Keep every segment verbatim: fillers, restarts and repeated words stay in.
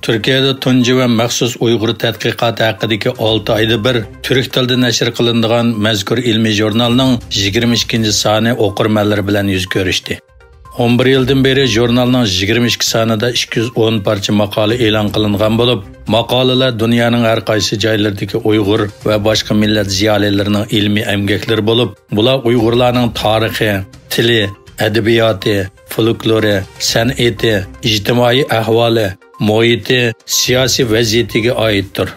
تۈركىيەدە تۇنجى ۋە مەخسۇس ئۇيغۇر تەتقىقاتى ھەققىدىكى ئالتە ئايدا بىر تۈرك تىلىدا نەشر قىلىنىدىغان مەزكۇر ئىلمىي ژۇرنالنىڭ يىگىرمە ئىككىنچى سانى ئوقۇرمەنلىرى بىلەن يۈز كۆرۈشتى. ئون بىر يىلدىن بېرى ژۇرنالنىڭ يىگىرمە ئىككى سانىدا ئىككى يۈز ئون پارچە ماقالە ئېلان قىلىنغان بولۇپ، ماقالىلەر دۇنيانىڭ ھەر قايسى جايلىرىدىكى ئۇيغۇر ۋە باشقا مىللەت زىيالىيلىرىنىڭ ئىلمىي ئەمگەكلىرى بولۇپ، بۇلار ئۇيغۇرلارنىڭ تارىخى، تىلى، ئەدەبىياتى، فولكلورى، سەنئىتى، ئىجتىمائىي ئەھۋالى، مۇھىتى، سىياسىي ۋەزىيىتىگە ئائىتتۇر.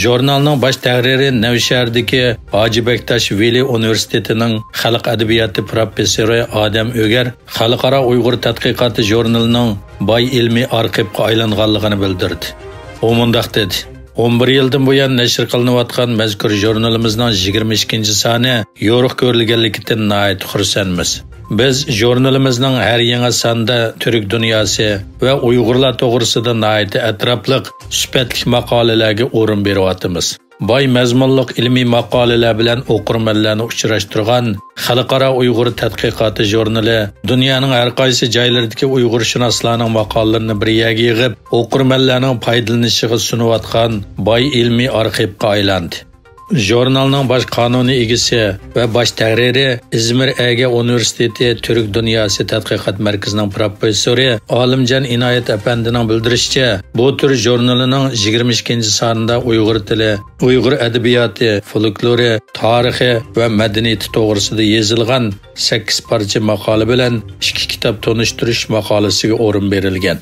ژۇرنالنىڭ باش تەھرىرى نەۋشەھەردىكى ھاجى بەكتاش ۋېلى ئۇنىۋېرسىتېتىنىڭ خەلق ئەدەبىياتى پروفېسسورى ئادەم ئۆگەر خەلقئارا ئۇيغۇر تەتقىقاتى ژۇرنىلىنىڭ باي ئىلمىي ئارخىپقا ئايلانغانلىقىنى بىلدۈردى. ئۇ مۇنداق دېدى: «ئون بىر يىلدىن بۇيان نەشر قىلىنىۋاتقان مەزكۇر ژۇرنىلىمىزنىڭ يىگىرمە ئىككىنچى سانى يورۇق كۆرۈلگەنلىكىدىن ناھايىتى خۇرسەنمىز. بىز ژۇرنىلىمىزنىڭ ھەر يېڭى سانىدا تۈرك دۇنياسى ۋە ئۇيغۇرلار توغرىسىدا ناھايىتى ئەتراپلىق، سۈپەتلىك ماقالىلەرگە ئورۇن بېرىۋاتىمىز. باي مەزمۇنلۇق ئىلمىي ماقالىلەر بىلەن ئوقۇرمەنلەرنى ئۇچراشتۇرغان خەلقئارا ئۇيغۇر تەتقىقاتى ژۇرنىلى دۇنيانىڭ ھەر قايسى جايلىرىدىكى ئۇيغۇرشۇناسلارنىڭ ماقالىلىرىنى بىر يەرگە يىغىپ، ئوقۇرمەنلەرنىڭ پايدىلىنىشىغا سۇنۇۋاتقان باي ئىلمىي ئارخىپقا ئايلاندى.» ژۇرنالنىڭ باش قانۇنىي ئىگىسى ۋە باش تەھرىرى، ئىزمىر ئەگە ئۇنىۋېرسىتېتى تۈرك دۇنياسى تەتقىقات مەركىزىنىڭ پروفېسسورى ئالىمجان ئىنايەت ئەپەندىنىڭ بىلدۈرۈشىچە، بۇ تۈر ژۇرنىلىنىڭ يىگىرمە ئىككىنچى سانىدا ئۇيغۇر تىلى، ئۇيغۇر ئەدەبىياتى، فولكلورى، تارىخى ۋە مەدەنىيىتى توغرىسىدا يېزىلغان سەككىز پارچە ماقالە بىلەن ئىككى كىتاب تونۇشتۇرۇش ماقالىسىگە ئورۇن بېرىلگەن.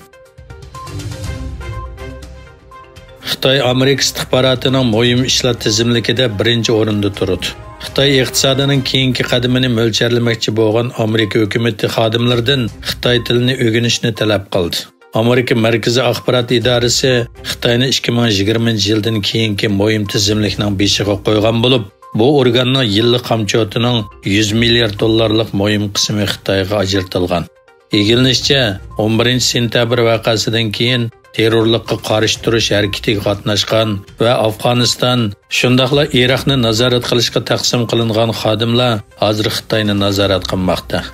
خىتاي ئامېرىكا ئىستىخباراتىنىڭ مۇھىم ئىشلار تىزىملىكىدە بىرىنچى ئورۇندا تۇرىدۇ. خىتاي ئىقتىسادىنىڭ كېيىنكى قەدىمىنى مۆلچەرلىمەكچى بولغان ئامېرىكا ھۆكۈمىتى خادىملىرىدىن خىتاي تىلىنى ئۆگىنىشنى تەلەپ قىلدى. ئامېرىكا مەركىزىي ئاخبارات ئىدارىسى خىتاينى ئىككى مىڭ يىگىرمىنچى يىلدىن كېيىنكى مۇھىم تىزىملىكنىڭ بېشىغا قويغان بولۇپ، بۇ ئورگاننىڭ يىللىق خامچوتىنىڭ يۈز مىليارد دوللارلىق مۇھىم قىسمى خىتايغا ئاجرىتىلغان. ئىگىلىنىشىچە، ئون بىرىنچى سېنتەبىر ۋەقەسىدىن كېيىن تېررورلۇققا قارشى تۇرۇش ھەرىكىتىگە قاتناشقان ۋە ئافغانىستان، شۇنداقلا ئىراقنى نازارەت قىلىشقا تەقسىم قىلىنغان خادىملار ھازىر خىتاينى نازارەت قىلماقتا.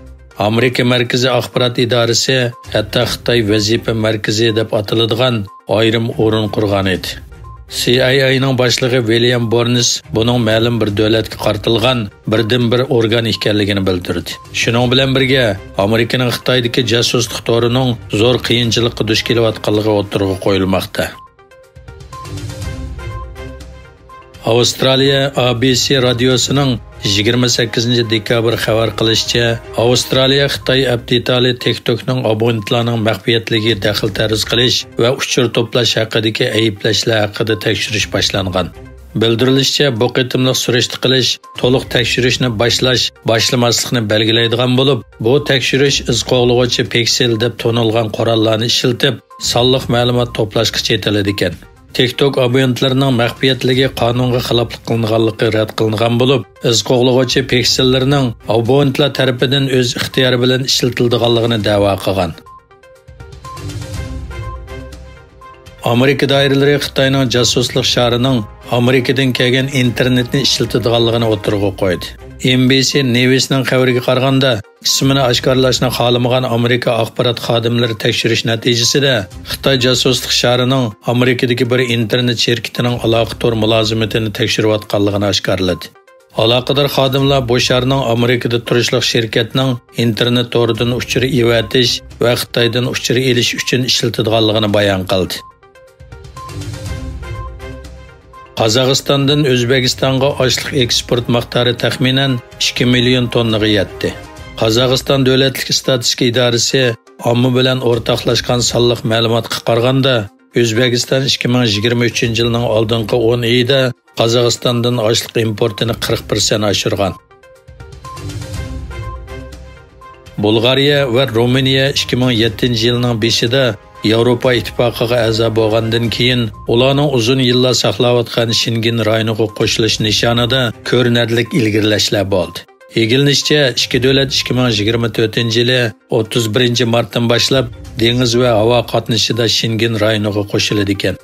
ئامېرىكا مەركىزىي ئاخبارات ئىدارىسى ھەتتا خىتاي ۋەزىپە مەركىزى دەپ ئاتىلىدىغان ئايرىم ئورۇن قۇرغان ئىدى. سى ئاي ئەينىڭ باشلىقى ۋىليام بورنس بۇنىڭ مەلۇم بىر دۆلەتكە قارىتىلغان بىردىنبىر ئورگان ئىكەنلىكىنى بىلدۈردى. شۇنىڭ بىلەن بىرگە، ئامېرىكىنىڭ خىتايدىكى جاسۇسلۇق تورىنىڭ زور قىيىنچىلىققا دۇچ كېلىۋاتقانلىقى ئوتتۇرىغا قويۇلماقتا. ئاۋسترالىيە ئا بى سى رادىيوسىنىڭ يىگىرمە سەككىزىنچى دېكابىر خەۋەر قىلىشىچە، ئاۋسترالىيە خىتاي ئەپ دېتالى تىك توكنىڭ ئابونېنتلارنىڭ مەخپىيەتلىكىگە دەخلى تەرۇز قىلىش ۋە ئۇچۇر توپلاش ھەققىدىكى ئەيىبلەشلەر ھەققىدە تەكشۈرۈش باشلانغان. بىلدۈرۈلۈشىچە، بۇ قېتىملىق سۈرۈشتە قىلىش تولۇق تەكشۈرۈشنى باشلاش، باشلىماسلىقنى بەلگىلەيدىغان بولۇپ، بۇ تەكشۈرۈش ئىز قوغلىغۇچى پىكسېل دەپ تونۇلغان قوراللارنى ئىشلىتىپ، سانلىق مەلۇمات توپلاشقا چېتىلىدىكەن. تىك توك ئابونېنتلىرىنىڭ مەخپىيەتلىكى قانۇنغا خىلاپلىق قىلىنغانلىقى رەت قىلىنغان بولۇپ، ئىز قوغلىغۇچى پىكسېللىرىنىڭ ئابونېنتلار تەرىپىدىن ئۆز ئىختىيارى بىلەن ئىشلىتىلىدىغانلىقىنى دەۋا قىلغان. ئامېرىكا دائىرىلىرى خىتاينىڭ جاسۇسلۇق شارىنىڭ ئامېرىكىدىن كەلگەن ئىنتېرنېتنى ئىشلىتىدىغانلىقىنى ئوتتۇرىغا قويدى. ئېن بى سى نېۋىسنىڭ خەۋىرىگە قارىغاندا، ئىسمىنى ئاشكارىلاشنى خالىمىغان ئامېرىكا ئاخبارات خادىملىرى تەكشۈرۈش نەتىجىسىدە، خىتاي جاسۇسلۇق شارىنىڭ ئامېرىكىدىكى بىر ئىنتېرنېت شىركىتىنىڭ ئالاقە تور مۇلازىمىتىنى تەكشۈرۈۋاتقانلىقىنى ئاشكارىلىدى. ئالاقىدار خادىملار بۇ شارنىڭ ئامېرىكىدا تۇرۇشلۇق شىركەتنىڭ ئىنتېرنېت تورىدىن ئۇچۇر ئېۋەتىش ۋە خىتايدىن ئۇچۇر ئېلىش ئۈچۈن ئىشلىتىدىغانلىقىنى بايان قىلدى. قازاقىستاندىن ئۆزبېكىستانغا ئاشلىق ئېكسپورت مىقدارى تەخمىنەن ئىككى مىليون توننىغا يەتتى. قازاقىستان دۆلەتلىك ئىستاتىستىكا ئىدارىسى ئامما بىلەن ئورتاقلاشقان سانلىق مەلۇماتقا قارىغاندا، ئۆزبېكىستان ئىككى مىڭ يىگىرمە ئۈچىنچى يىلنىڭ ئالدىنقى ئون ئېيىدا قازاقىستاندىن ئاشلىق ئىمپورتىنى قىرىق پىرسەنت ئاشۇرغان. بۇلغارىيە ۋە رومىنىيە ئىككى مىڭ يەتتىنچى يىلنىڭ بېشىدا ياۋروپا ئىتتىپاقىغا ئەزا بولغاندىن كېيىن، ئۇلارنىڭ ئۇزۇن يىللار ساقلاۋاتقان شېنگېن رايونىغا قوشۇلۇش نىشانىدا كۆرۈنەرلىك ئىلگىرىلەشلەر بولدى. ئىگىلىنىشىچە، ئىككى دۆلەت ئىككى مىڭ يىگىرمە تۆتىنچى يىلى ئوتتۇز بىرىنچى مارتتىن باشلاپ دېڭىز ۋە ھاۋا قاتنىشىدا شېنگېن رايونىغا قوشۇلىدىكەن.